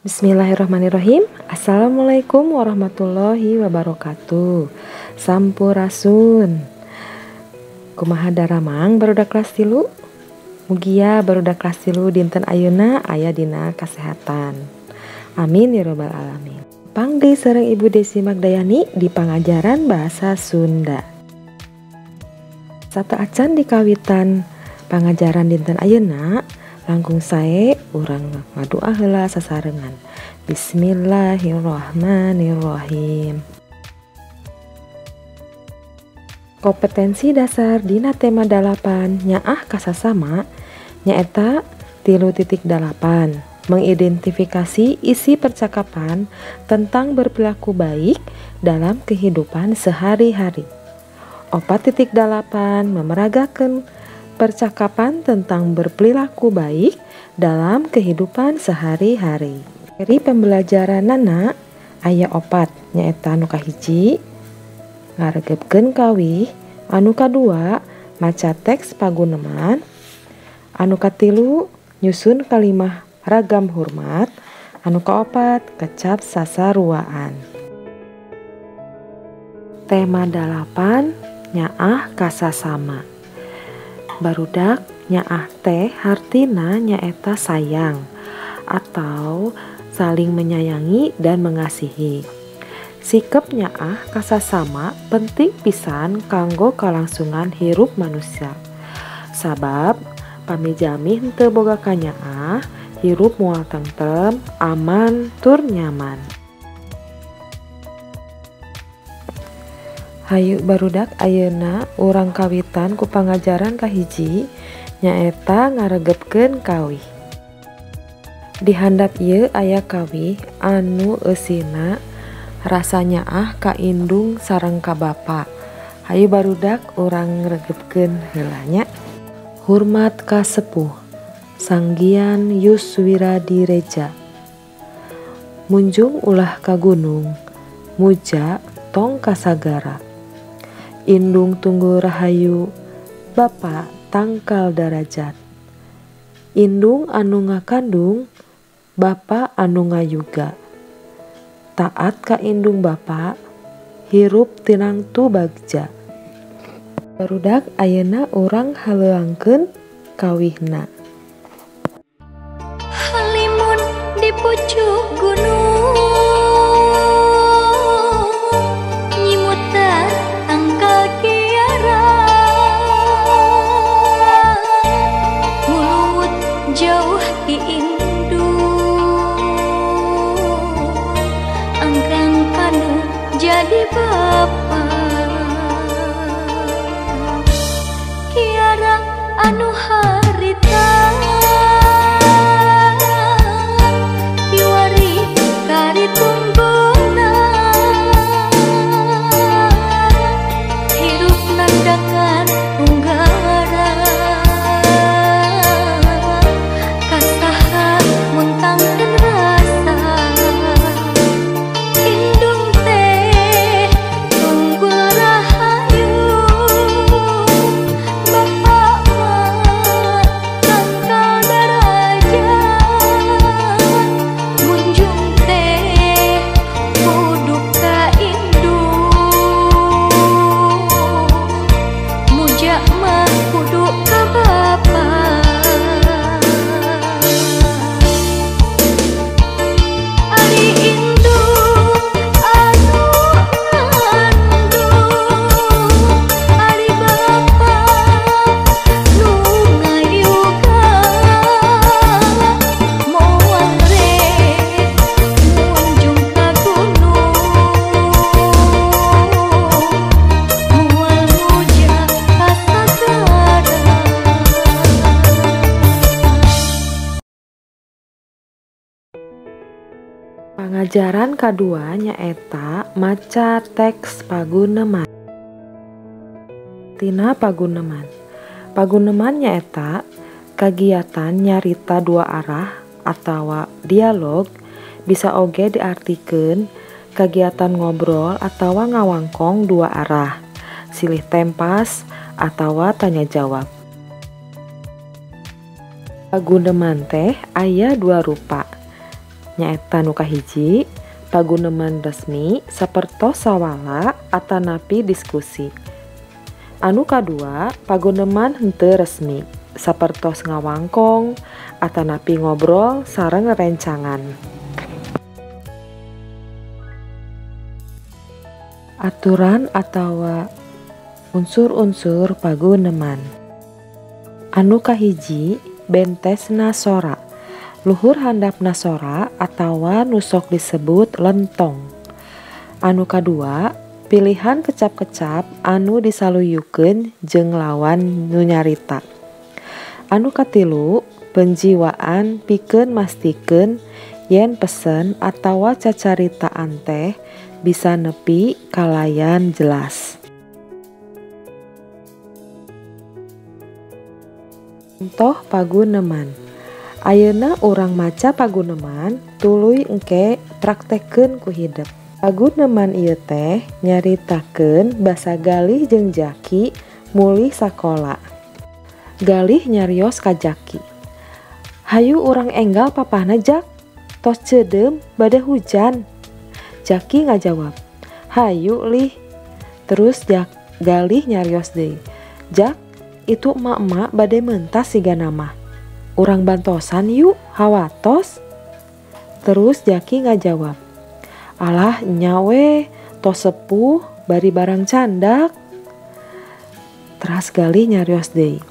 Bismillahirrahmanirrahim. Assalamualaikum warahmatullahi wabarakatuh. Sampurasun. Kumaha daramang barudak kelas 3? Mugia barudak kelas 3 dinten ayeuna aya dina kasehatan. Amin ya robbal alamin. Pangdi sareng Ibu Desi Magdayani di pangajaran bahasa Sunda. Sateuacan dikawitan pangajaran dinten ayeuna, langkung sae urang ngadua heula sasarengan. Bismillahirrahmanirrahim. Kompetensi dasar dina tema 8 nyaah kasasama nyaeta 3.8 mengidentifikasi isi percakapan tentang berperilaku baik dalam kehidupan sehari-hari. 4.8 memeragakan percakapan tentang berperilaku baik dalam kehidupan sehari-hari. Materi pembelajaranana aya 4 nyaeta anu kahiji ngaregepkeun kawih, anu kadua maca teks paguneman, anu katilu nyusun kalimah ragam hormat, anu kaopat kecap sasaruaan. Tema 8 nyaah kasasama. Barudak nyaah teh hartina nyaeta sayang atau saling menyayangi dan mengasihi. Sikep nyaah kasasama penting pisan kanggo kalangsungan hirup manusia. Sabab pamijami henteu boga kanyaah, hirup moal tentrem, aman tur nyaman. Hayu barudak ayeuna urang kawitan ku pangajaran kahiji nyaeta ngaregepkeun kawih. Di handap ieu aya kawih anu eusina rasa nyaah ka indung sareng ka bapa. Hayu barudak urang ngregepkeun heula nya. Hormat ka sepuh Sanggian Yuswiradireja. Munjung ulah ka gunung, muja tong ka sagara. Indung tunggu rahayu, bapa tangkal darajat. Indung anu ngakandung, bapa anu ngayuga. Taat ka indung bapa, hirup tinangtu bagja. Barudak ayeuna urang haleuangkeun kawihna. Halimun di pucuk gunung, nyimutan tangkal kiara, nguluwut jauh ti indung, angkrang kanu jadi bapa. Kiara anu harita, kiwari karitungguna, hirup nandangan unggara, kasaha muntangkeun rasa. Indung teh tunggul rahayu, bapa mah tangkal darajat. Munjung teh kudu ka indung, muja mah kudu ka bapa. Ari indung anu ngandung, ari bapa nu ngayuga, moal rek munjung ka gunung, moal muja ka sagara. Pangajaran kadua nyaeta maca teks paguneman. Tina paguneman. Paguneman nyaeta kagiatan nyarita dua arah atawa dialog, bisa oge diartikeun kagiatan ngobrol atawa ngawangkong dua arah, silih tempas atawa tanya jawab. Paguneman teh aya dua rupa. Nyaeta nu kahiji, paguneman resmi sapertos sawala atanapi diskusi. Anu kadua, paguneman henteu resmi sapertos ngawangkong atanapi ngobrol sareng rerencangan. Aturan atawa unsur-unsur paguneman. Anu kahiji, bentesna sora. Luhur handapna sora atawa nu sok disebut lentong. Anu kadua, pilihan kecap-kecap anu disaluyukeun jeung lawan nu nyarita. Anu katilu, penjiwaan pikeun mastikeun yen pesen atawa cacaritaan teh bisa nepi kalayan jelas. Contoh paguneman. Ayeuna urang maca paguneman tuluy engke praktekkeun ku hidep. Paguneman ieu teh nyaritakeun basa Galih jeung Jaki mulih sakola. Galih nyarios ka Jaki, "Hayu urang enggal papahna Jak, tos ceudeum bade hujan." Jaki ngajawab, "Hayu lih." Terus Galih nyarios deui, "Jak, itu emak-emak bade mentas sigana mah. Urang bantosan yuk, hawatos." Terus Jaki ngajawab, "Alah nya we, tos sepuh bari barang candak." Teras Galih nyarios deui,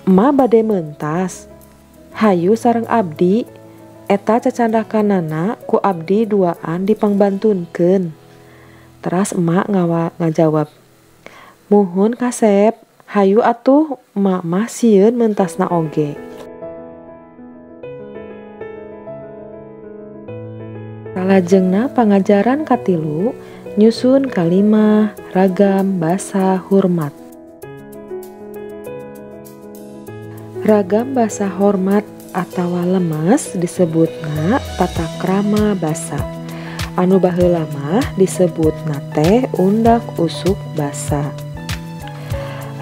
"Emak bade mentas, hayu sareng abdi, eta cacandakanana ku abdi duaan dipangbantunkeun." Teras emak ngajawab, "Muhun kasep, hayu atuh emak mah sieun mentasna oge." Salajengna pangajaran katilu nyusun kalimah ragam basa hormat. Ragam basa hormat atawa lemes disebutna tata krama basa. Anu baheula mah disebutna teh undak usuk basa.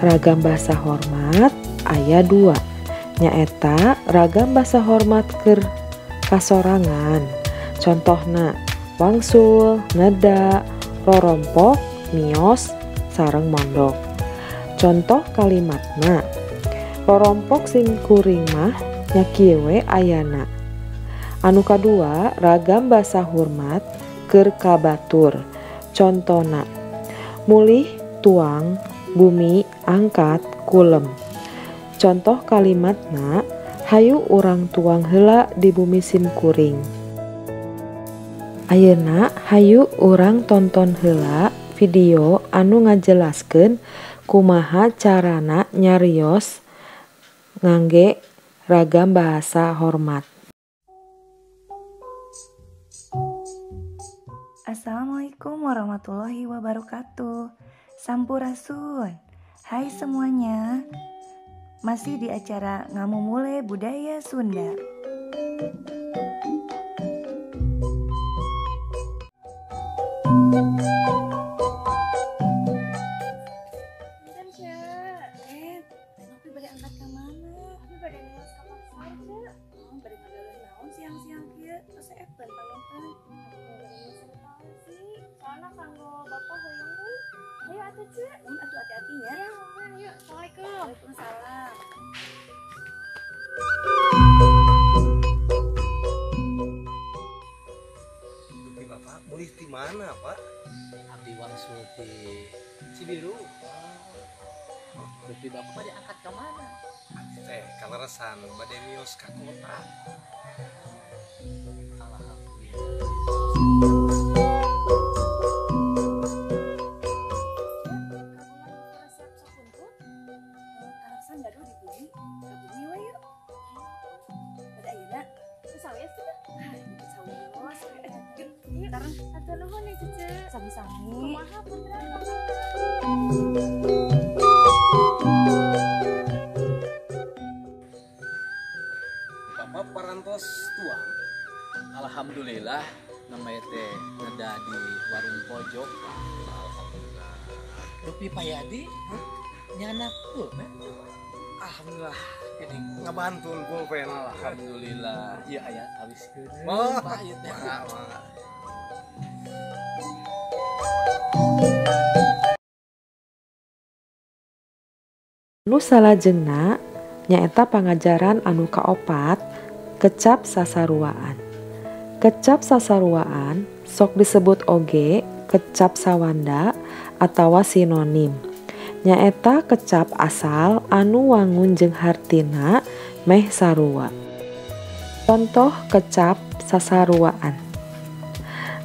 Ragam basa hormat aya dua, nyaeta ragam basa hormat keur kasorangan. Contohna wangsul, neda, rorompok, mios, sareng mondok. Contoh kalimatna, rorompok sing kuring mah nya kieu we ayana. Anu kadua, ragam basa hormat keur ka batur. Contona, mulih, tuang, bumi, angkat, kulem. Contoh kalimatna, hayu urang tuang heula di bumi sim kuring. Ayeuna hayu urang tonton heula video anu ngajelaskeun kumaha carana nyarios ngangge ragam bahasa hormat. Assalamualaikum warahmatullahi wabarakatuh. Sampurasun. Hai semuanya. Masih di acara Ngamumule Budaya Sunda. Punten, Ceu. Teh bade angkat ka mana? Abi bade mios ka pasar, Ceu. Oh, bade ngagaleuh naon siang-siang kieu? Tos epen panginten. Abi bade mesen tausi. Soalna kanggo bapak hoyong euy. Hayu atuh, Ceu. Atuh hati-hati nya. Ya, mama, yuk. Assalamualaikum. Waalaikumsalam. Dupi bapak mulih di mana, Pak? Abdi wangsul di Cibiru. Oh. Dupi bapak bade angkat ka mana? Abdi teh kaleresan bade mios ka kota. Alhamdulillah. Kagungan resep sakuntut? Kaleresan gaduh di bumi. Ka bumi we yuk. Bade ayeuna. Teu sawios teh? Ah, teu sawios. Yuk, Yuk, tarang. Hatur nuhun ya, Cece. Sami-sami. Kumaha putra? Bapak parantos tuang. Alhamdulillah namanya teh neda di warung pojok. Alhamdulillah. Dupi Payadi, nyanak tuh. Alhamdulillah ini Ngabantun pulpen. Alhamdulillah. Ieu aya tawiskeun. Oh, Pak ieu teh. Mangga, mangga. Nu salajengna nyaeta pangajaran anu kaopat, kecap sasaruaan. Kecap sasaruaan sok disebut oge kecap sawanda atawa sinonim. Nyaeta kecap asal anu wangun jeung hartina meh sarua. Contoh kecap sasaruaan.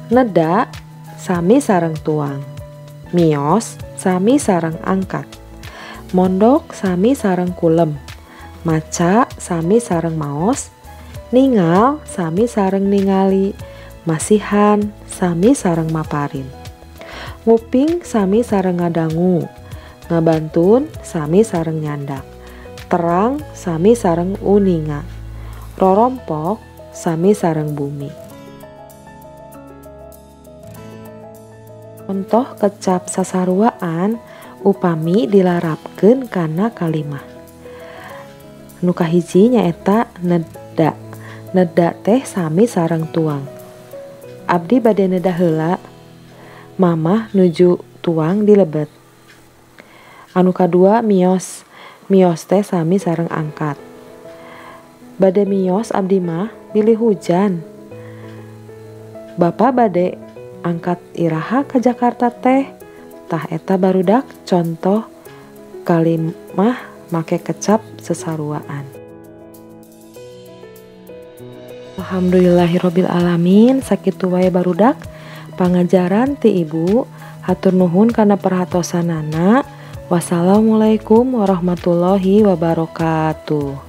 Neda sami sareng tuang, mios sami sareng angkat, mondok sami sareng kulem, maca sami sareng maos, ningal sami sareng ningali, masihan sami sareng maparin, nguping sami sareng ngadangu, ngabantun sami sareng nyandak, terang sami sareng uninga, rorompok sami sareng bumi. Contoh kecap sasaruaan upami dilarapkeun kana kalimah. Nu kahiji nyaeta neda. Neda teh sami sareng tuang. Abdi bade neda heula, mamah nuju tuang di lebet. Anu kadua mios. Mios teh sami sareng angkat. Bade mios abdi mah bilih hujan. Bapak bade angkat iraha ka Jakarta teh. Tah eta barudak contoh kalimah make kecap sesaruaan. Alhamdulillahirabbil alamin, sakitu wae barudak pangajaran ti ibu. Hatur nuhun kana perhatosanana. Wassalamualaikum warahmatullahi wabarakatuh.